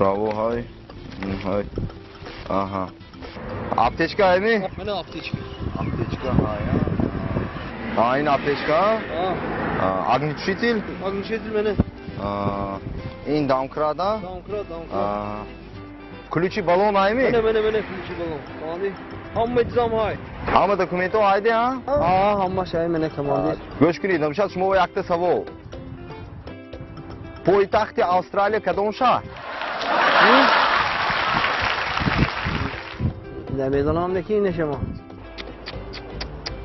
Право ҳай. Ҳай. Аҳа. Аптечка ҳайми? Мана аптечка. Аптечка ҳай. А, ин аптечка? А. Огнетушитель? Огнетушитель мана. Ин домкрат, а? Домкрат, домкрат. Ключи баллон ҳайми? Мана, мана, мана ключи баллон. Командир. Ҳама чизам ҳай. Ҳама документҳо ҳайде, а? А, ҳамаш ҳай, мана командир. Гӯш кунед, намешад шумо якта савол. Пойтахти Австралия кадом шаҳр? Намедонам, лекин ина шумо.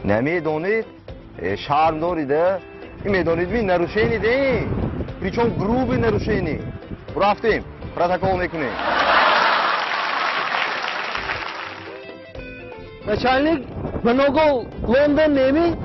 Намедонед? Шарм дорид, ин медонед ми нарушение де? Причем грубый нарушение. Рафтем, протокол мекунем. Начальник, много Лондон неми?